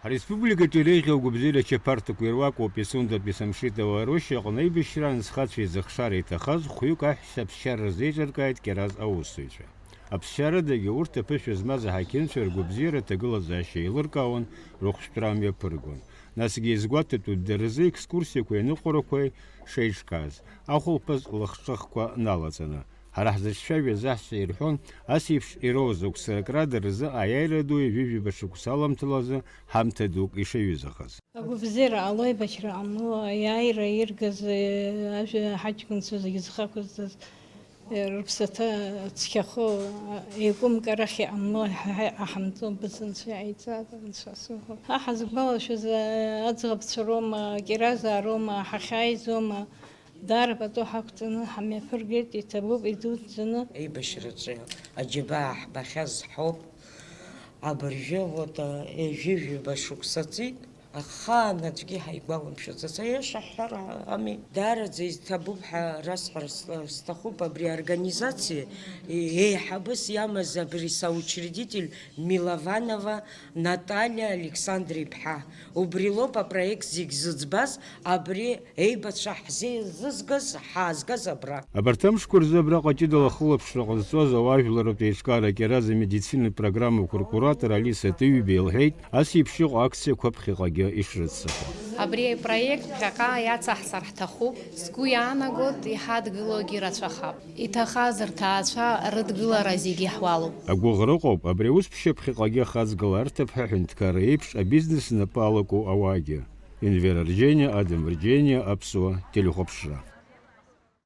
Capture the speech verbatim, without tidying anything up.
Ҳреспубликаҿы иреиӷьу агәабзиара ачаԥарҭақәа ируакуп, Пицундатәи Самшит ауаа рушьа аҟны аибашьраан зхацәа изыхшара иҭахаз хәҩык аҳәса аԥсшьара рзеиҿыркааит Кьараз аусзуҩцәа. Аԥсшьарадагьы урҭ аԥышәа змаз аҳақьымцәа ргәабзиара аҭагылазаашьа еилыркаауан, рыхәшәтәра амҩаԥыргон. Насгьы иазгәаҭатәуп дара рзы екскурсиақәеи аныҟәарақәеи шеиҿкааз, ахәылԥаз лыхҿыхқәа налаҵаны. Ҳара ҳзыҿцәажәаз аҳәса ирҳәон, ас еиԥш ироуз агәцаракра дара рзы аиааира ду ҩажәижәаба шықәса аламҭалазы ҳамҭа дук ишаҩызахаз. Агәабзиара ҟало, еибашьра ҟамло, аиааира иргаз, э, ажәа ҳаҷкәынцәа зегьы зхы ақәызҵаз, э, рыԥсаҭа цқьахо, э, еиқәымкарахь иҟамло ҳа ҳаиҳамҵо бызанцәа иҟаиҵаз, анцәа суҳәо. Ҳа ҳазгәалашәаз, э, аӡӷабцәа роума, Кьеразаа роума, ҳахьааизоума, даара пату ҳақәҵаны ҳамҩаԥыргеит, иҭабуп, идуӡӡаны. Еибашьраҿы аџьабаа ҳбахьаз ҳауп. Абыржәы, вот, э, ҩажәижәаба шықәса ҵит, ахаан аӡәгьы ҳаигәаламшәаӡац, аиаша ҳҳәар ами. Даараӡа иҭабуп ҳәа расҳәар сҭахуп, абри аорганизациа еиҳабыс иамаз абри соучредитель Милованова Наталиа Александр-иԥҳа. Убри лоуп апроект зегь зыӡбаз, абри еибацәа ҳзеизызгаз, ҳаазгаз абра. Абарҭ амшқәа рзы абраҟа ҷыдала ахылаԥшра ҟазҵоз ауаажәларратә еиҿкаара Кьераз амедицинатә программақәа ркуратор Алиса Тыҩба илҳәеит, ас еиԥш иҟоу акциақәа ԥхьаҟагьы ишрыццакуа. Абри апроект ԥхьаҟа иацаҳҵар ҳҭахуп, сгәы иаанагоит, иҳадгылогьы рацәахап. Иҭахаз рҭаацәа рыдгылара зегьы ҳуалуп. Агәыӷра ыҟоуп, абри аус ԥшьа ԥхьаҟагьы ахаҵгыларҭа ҳәа аҳәынҭқарра еиԥш абизнес напы алаку ауаагьы. Енвер Арџьениа, Адам Арџьениа, Аԥсуа телехәаԥшра.